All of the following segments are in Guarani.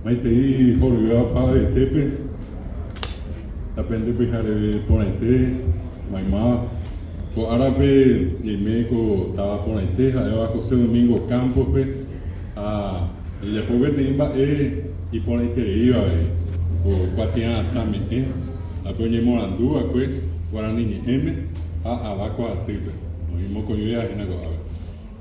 Maitei horyvéva opavetépe, tapende pyhareve porãite maymáva. Ko árape ñaime ko táva porãite ha'éva José Domingo Campos-pe ha jajapo peteĩ mba'e iporãitereíva avei, ko kuatia'atã me'ẽ ápe oñemoarandu va'ekue guarani ñe'ẽme ha ava kuaatýpe, oĩ mokõivéva hína ko'ápe.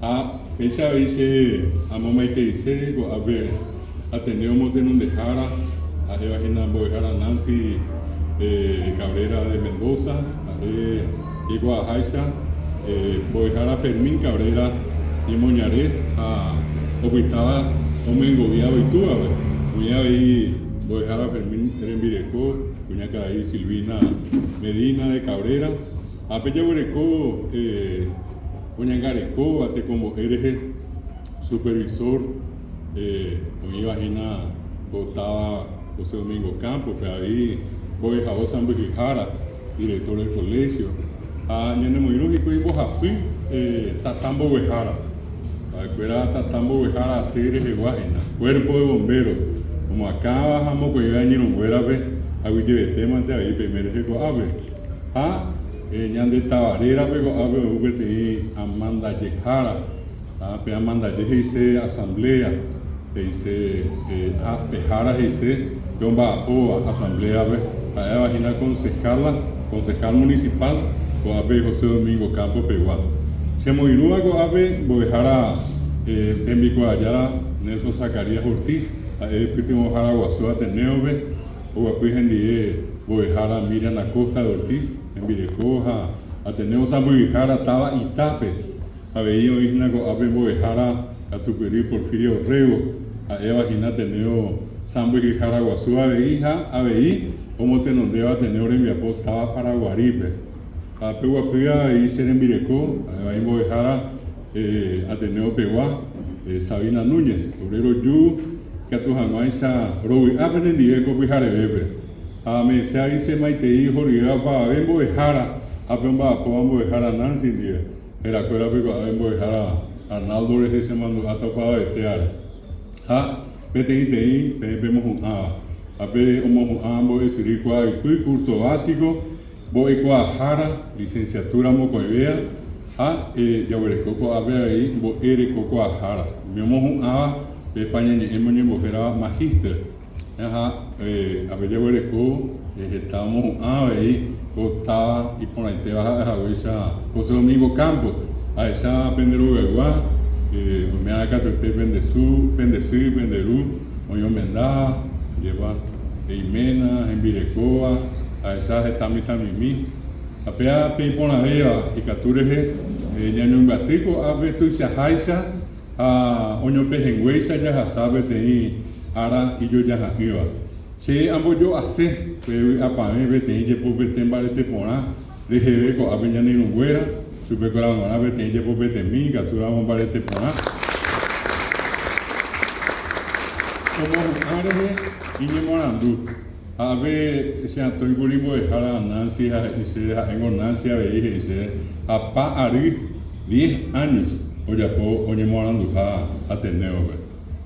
Ha péicha avei che amomaiteise ko'ápe Ateneo motenondehára, ha'éva hína mbo'ehára Nancy Cabrera de Mendoza, ha'e jaikuaaháicha mbo'ehára Fermín Cabrera ñemoñare ha opytáva omyengoviávo itúvape. Oĩ avei mbo'ehára Fermín rembireko, kuñakarai Silvina Medina de Cabrera, ha pe jaguereko Oñangarekóva tekombo'e rehe supervisor oĩva hína ko táva José Domingo Campos-pe, avei mbo'ehao sãmbyhyhára, director del colegio, ha ñanemoirũ hikuái mbohapy tata mboguehára. Ha'ekuéra tata mboguehára aty rehegua hína, cuerpo de bomberos, omoakãva ha mokõive iñirũnguérape aguyjevetémante avei peime rehe ko'ápe. Ha ñande táva rérape ko'ápe ou peteĩ amandajehára, ha pe amandaje he'ise asamblea, he'ise ha pe hára he'ise pe omba'apóva asambléape, ha'éva hína concejala, concejal municipal, ko'ápe José Domingo Campos pegua. Chemoirũva ko'ápe mbo'ehára tembikuaajára Nelson Zacarías Ortiz, ha'e pytyvõhára guasu Ateneo-pe, Oguapy hendive mbo'ehára Miriam Acosta de Ortiz, hembireko ha Ateneo sãmbyhyhára táva Itápe. Avei oĩ hína ko'ápe mbo'ehára katupyry Porfirio Orrego, ha'éva hína Ateneo sãmbyhyhára guasu avei ha avei omotenondéva Ateneo rembiapo táva Paraguarípe. Ha pe guapy avei che rembireko, ha'éva imbo'ehára Ateneo pegua, Sabina Núñez, ore roju ikatu hag̃uáicha rovy'a penendive ko pyharevépe. Ha ame'ẽse avei che maitei horyvéva opavave mbo'ehára, ápe omba'apóva mbo'ehára Nancy ndive, herakuérape ko'ápe mbo'ehára Arnaldo rehe chemandu'áta opavavete ára. Ha peteĩteĩ peẽ pemohu'ãva. Ápe omohu'ã mbo'esyry kuaaypy, curso básico, Mbo'ekuaahára, licenciatura mokõivéa ha jaguereko ko'ápe avei mbo'erekokuaahára, umi omohu'ãva pe España ñe'ẽme oñembohérava magíster. Ha ápe jaguereko heta omohu'ã avei ko táva iporãitéva ha'e haguéicha José Domingo Campos. Ahecha pende rogaygua, oime'ã katuete pende su, pende sy, pende ru oĩ omendáva, ajépa iména, hembirekóva. Ahecha heta mitãmimi, ha péva pe iporãvéva ikatu rehe ñañombyaty ko'ápe tuichaháicha ha oñopehẽnguéicha jahasa peteĩ ára ijojaha'ỹva. Che ambojo'ase pe vy'apavẽ peteĩ jepopete mbarete porã reheve ko'ápe ñane irũnguéra, chupekuéra g̃uarã peteĩ jepopetemi ikatúramo mbarete porã. Omohu'ã rehe iñemoarandu. Ha ápe che atõikuri mbo'ehára Nancy ha he'i chéve, ha'éngo Nancy avei he'i chéve, ha pa ary, diez años, ojapo oñemoaranduha Ateneo-pe.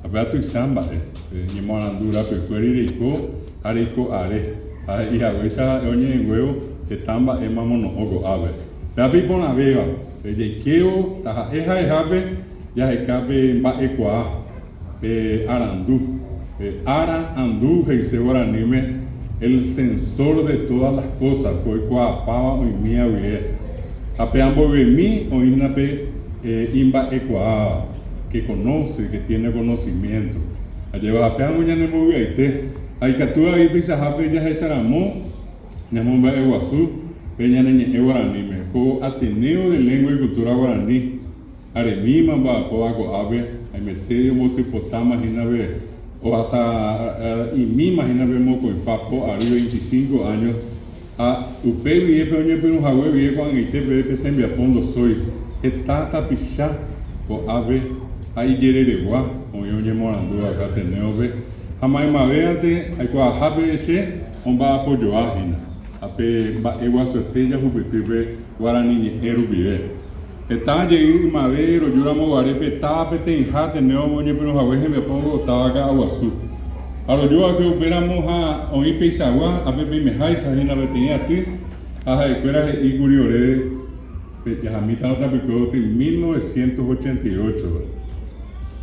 Ha péva tuicha mba'e, pe ñemoarandu rapykuéri reiko ha reiko are. Ha he'i haguéicha ha'e oñe'ẽnguévo heta mba'éma mono'õ ko'ápe. Péva pe iporãvéva, pe jaikévo taha'e ha'ehápe jaheka pe mba'ekuaa. Pe arandu. Pe ára andu he'ise guaraníme el sensor de todas las cosas, ko oikuaapáva oimía guive. Ha pe amboyvemi oĩ hína pe imba'ekuaáva, que conoce, que tiene conocimiento. Ajépa ha péango ñanembovy'aite. Ha ikatu avei peichahápe jahecharamo ñamomba'eguasu pe ñane ñe'ẽ guaraníme, ko Ateneo de Lengua y Cultura Guaraní. Aremíma omba'apóva ko'ápe, haimete ombotypotáma hína pe ohasa imíma hína pe mokõipa po ary 25 años, ha upe guive pe oñepyrũ hague guive ko'ag̃aite peve pe tembiapo ndosói heta tapicha ko'ápe ha ijereregua oĩ oñemoarandúva ko Ateneo-pe ha maymavévante aikuaahápe che omba'apojoa hína ha pe mba'e guasuete jahupyty pe guarani ñe'ẽ rupive. Heta jey ymave rojúramo guare pe táva peteĩha Ateneo oñepyrũ hague hembiapo táva Ka'aguasu. Ha roju va'ekue upéramo ha oĩ peichagua ápe peimeháicha hína peteĩ aty ha ha'ekuéra he'i kuri oréve pe jahamítarõ tapykue oty 1988-pe.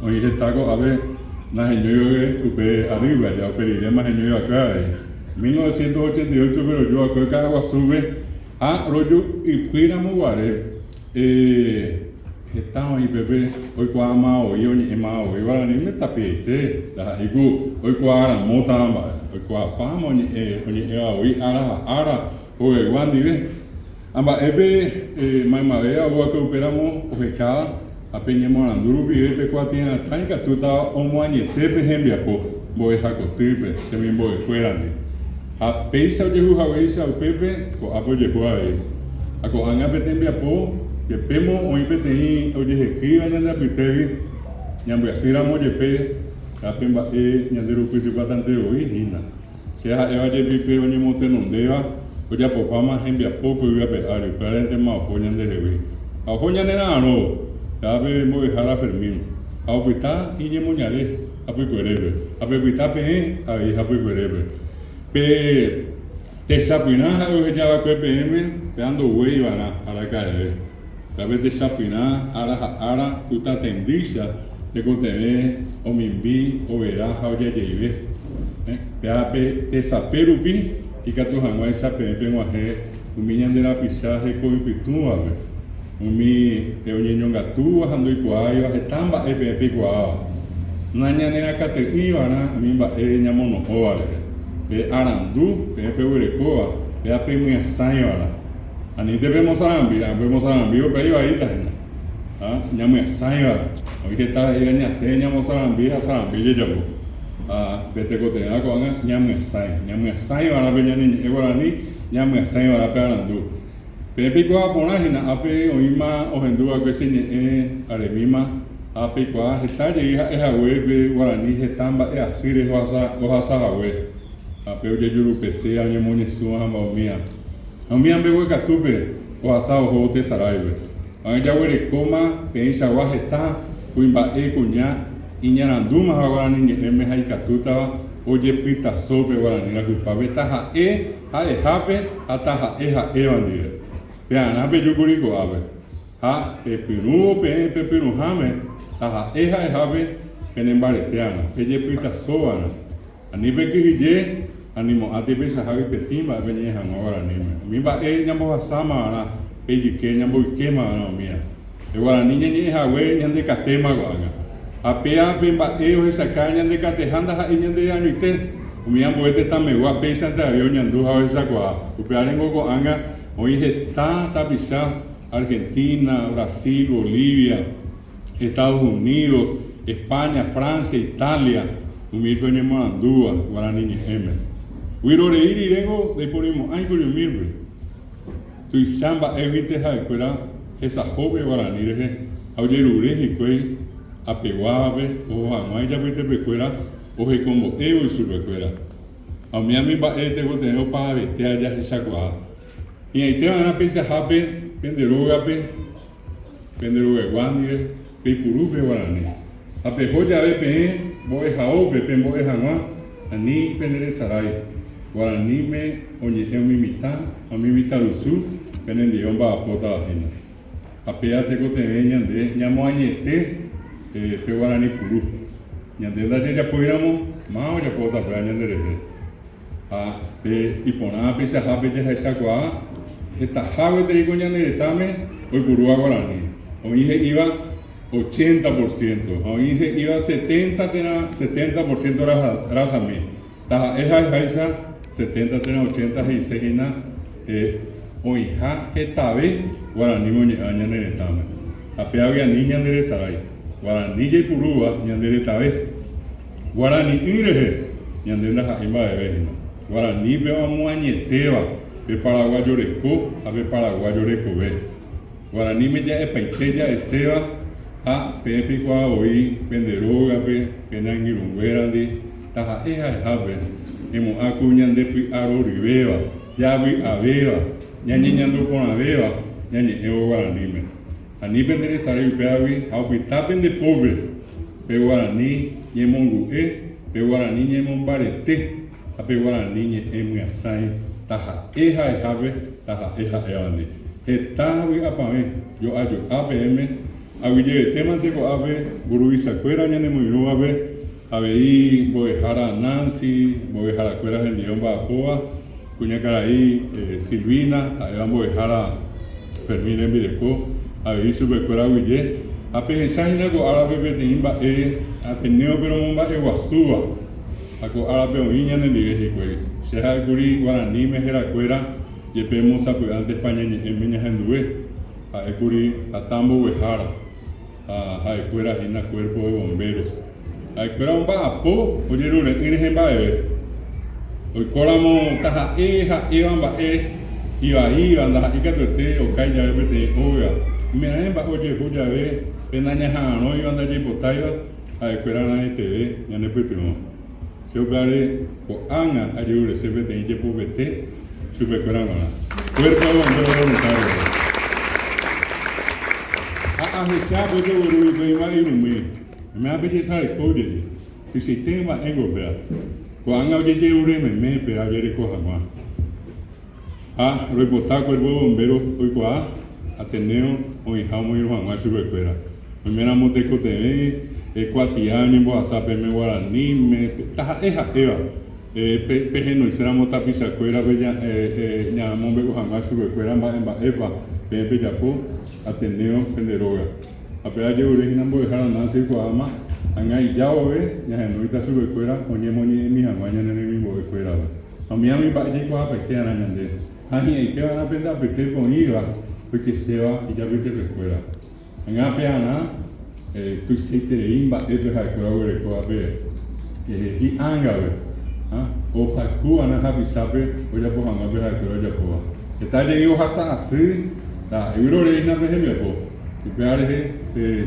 Oĩ heta ko'ápe naheñóivape upe arýpe aja upe riréma heñói va'ekue avei. 1988-pe roju va'ekue Ka'aguasúpe Ha roju ypy ramo guare, heta oĩ pépe oikuaáma voi, oñe'ẽma voi guaraníme tapiaite, ndaha'éi ku oikuaa ramótava mba'e, oikuaapáma oñe'ẽ, oñe'ẽva voi ára ha ára hogaygua ndive. Ha mba'épe maymavéva ou va'ekue upéramo ohekáva ha pe ñemoarandu rupive pe kuatia'atã ikatúta omoañete pe hembiapo mbo'ehakotýpe temimbo'ekuérandi. Ha péicha ojehu haguéicha upépe, ko'ápe ojehu avei. Ha ko'ág̃a pe tembiapo, jepémo oĩ peteĩ ojehekýiva ñande apytégui, ñambyasýramo jepe, ha pe mba'e ñande rupytypátante voi hína. Che ha'éva jepi pe oñemotenondéva ojapopáma hembiapo ko yvy ape ári, upévarentema oho ñandehegui. Ha oho ñanera'arõvo, péva pe mbo'ehára Fermín, ha opyta iñemoñare hapykuerépe, ha pepyta peẽ avei hapykuerépe. Pe techapyrã ha'e oheja va'ekue peẽme, péva ndoguéi va'erã araka'eve. Péva pe techapyrã ára ha ára ku tatendýicha tekotevẽ omimbi, overa ha ojajeive. Péva pe tesape rupi ikatu hag̃uáicha peẽ peg̃uahẽ umi ñande rapicha heko ypytũvape, umi oñeñongatúva ha ndoikuaáiva heta mba'e peẽ peikuaáva. Nañanerakate'ỹiva'erã umi mba'e ñamono'õva rehe. Pe arandu peẽ peguerekóva, péva pemyasãiva'erã. Anínte pemosarambi, ha pemosarambívo pe ivaíta hína. Ha ñamyasãiva, oĩ heta he'íva ñasẽ ñamosarambi ha sarambi jejapo. Ha pe tekotevẽva ko'ág̃a ñamyasãi. Ñamyasãiva'erã pe ñane ñe'ẽ guarani, ñamyasãiva'erã pe arandu. Peẽ peikuaa porã hína, ápe oĩma ohendu va'ekue che ñe'ẽ aremíma, ha peikuaa heta jey ha'e hague pe guarani heta mba'e asýre ohasa hague. Ha pe ojejurupetea oñemoñesũva ha mba'umíva. Ha umi ambeguekatúpe ohasa ohóvo tesaráipe. Ko'ág̃a jaguerekóma peẽichagua heta kuimba'e kuña iñarandúma ha guarani ñe'ẽme ha ikatútava ojepytaso pe guarani rayhupápe taha'e ha'ehápe ha taha'e ha'éva ndive. Pearã pejúkuri ko'ápe. Ha pepyrũvo peẽ pepyrũháme taha'e ha'ehápe penembarete'arã, pejepytasova'erã. Ani pekyhyje, animo'ãtei peichahágui petĩ mba'e peñe'ẽ hag̃ua guaraníme. Umi mba'e ñambohasáma va'erã pe ijyke ñamboykéma va'erã umíva. Pe guarani ñañe'ẽ hague ñande katéma ko'ág̃a. Ha péa pe mba'e ohechaka ñande kateha ndaha'éi ñande añoite, umi ambue tetãmegua péichante avei oñandu ha ohechakuaa. Upévarengo ko'ág̃a oĩ heta tapicha Argentina, Brasil, Bolivia, Estados Unidos, España, Francia, Italia, umípe oñemoarandúva guarani ñe'ẽme. Vyrorei riréngo ndaiporimo'ãikuri umípe. Tuicha mba'éguinte ha'ekuéra hesahópe guarani rehe ha ojerure hikuái apeguávape oho hag̃ua ijapytepekuéra ohekombo'évo ichupekuéra. Ha umi ami mba'e tekotevẽ opavavete ajahechakuaa. Hi'ãite va'erã peichahápe pende rógape. Pende rogaygua ndive peipuru pe guarani. Ha peho jave peẽ mbo'ehaópe pembo'e hag̃ua, ani penderesarái. Guaraníme oñe'ẽ umi mitã ha umi mitãrusu penendive omba'apótava hína. Ha péva tekotevẽ ñande ñamoañete pe guarani puru. Ñande ndajajapóiramo, máva ojapóta péva ñanderehe. Ha pe iporã peichahápe jahechakuaa hetaha gueteri ko ñane retãme oipurúva guarani. Oĩ he'íva ochenta por ciento ha oĩ he'íva setenta térã setenta por ciento rasami. Taha'e ha'eháicha setenta térã ochenta he'ise hína oĩha hetave guaraníme oñe'ẽva ñane retãme. Ha péagui ani ñanderesarái. Guarani jaipurúva ñande retave. Guarani'ỹ rehe ñande ndaha'éi mba'eve hína. Guaranípe omoañetéva pe paraguayo reko ha pe paraguayo rekove. Guaraníme ja'epaite ja'eséva ha peẽ peikuaa voi pende rógape, pene angirũnguérandi, taha'e ha'ehápe, emo'ã ku ñande py'aroryvéva, javy'avéva, ñañeñandu porãvéva ñañe'ẽvo guaraníme. Ani penderesarái upévagui ha opyta pende pópe pe guarani ñemongu'e, pe guarani ñemombarete ha pe guarani ñe'ẽ myasãi taha'e ha'ehápe, taha'e ha'évandi. Heta vy'apavẽ jo'a jo'a peẽme aguyjevetémante ko'ápe mburuvichakuéra ñanemoirũvape, avei mbo'ehára Nancy, mbo'eharakuéra hendive omba'apóva, kuñakarai Silvina, ha'éva mbo'ehára Fermín rembireko, avei chupekuéra aguyje. Ha pehecha hína ko árape peteĩ mba'e Ateneo-pe romomba'eguasúva, ha ko árape oĩ ñanendive hikuái. Che ha'ékuri guaraníme herakuéra, jepémo sapy'ánte España ñe'ẽme ñahenduve, ha'ékuri tata mboguehára. Ha ha'ekuéra hína Cuerpo de Bomberos. Ha'ekuéra omba'apo ojerure'ỹ rehe mba'eve. Oikóramo taha'e ha'éva mba'e ivaíva ndaha'éi katuete okái jave peteĩ óga. Oimeraẽ mba'e ojehu jave pe nañaha'arõiva ndajaipotáiva, ha'ekuéra raẽteve ñanepytyvõ. Che upévare ko'ág̃a ajerurese peteĩ jepopete chupekuéra g̃uarã. Cuerpo de Bomberos Voluntario-pe. Ha ahecha pe jogueru hikuái mba'eirũmi, oiméva pejesareko jeje, tuichaite mba'éngo péva. Ko'ág̃a ojejerure meme péva ojereko hag̃ua. Ha roipota Cuerpo de Bomberos oikuaa Ateneo oĩha omoirũ hag̃ua chupekuéra. Oiméramo tekotevẽ kuatia oñembohasa peẽme guaraníme, taha'e ha'éva, pehenoiséramo tapichakuérape ñamombe'u hag̃ua chupekuéra mba'e mba'épa peẽ pejapo Ateneo pende róga. Ha pe ajerure hína mbo'ehára Nancy oikuaáma, ag̃a ija vove ñahenóita chupekuéra oñemoñe'ẽmi hag̃ua ñane remimbo'ekuérape. Ha umi umi mba'e jaikuaapaite va'erã ñande, ha hi'ãite va'erã pende apytépe oĩva oikeséva ijapytepekuéra. Ag̃a pearã tuichaiterei mba'épe ha'ekuéra oguerekóva pe hi'ángape, ha ohayhu va'erã hapichápe ojapo hag̃ua pe ha'ekuéra ojapóva. Heta jey ohasa asy ndaha'éi roreína pe hembiapo, upéva rehe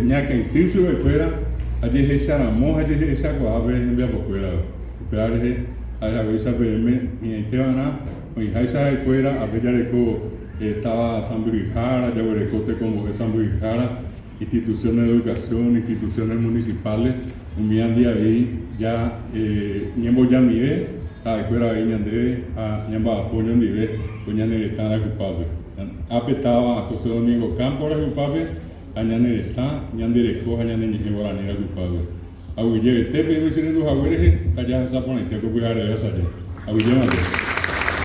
ñakãity chupekuéra ha jehecharamo ha jehechakuaa pe hembiapokuérape. Upéva rehe ha'e haguéicha peẽme hi'ãite va'erã oĩháicha ha'ekuéra, ápe jareko táva sãmbyhyhára, jaguereko tekombo'e sãmbyhyhára, instituciones de educación, instituciones municipales, umíandi avei ja ñembojamive ha'ekuéra avei ñandéve ha ñamba'apo oñondive ko ñane retã rayhupápe. Ápe táva José Domingo Campos rayhupápe ha ñane retã, ñande reko ha ñane ñe'ẽ guarani rayhupápe. Aguyjevete peẽme che rendu hague rehe, tajahasa porãite ko pyhareve asaje. Aguyje mante.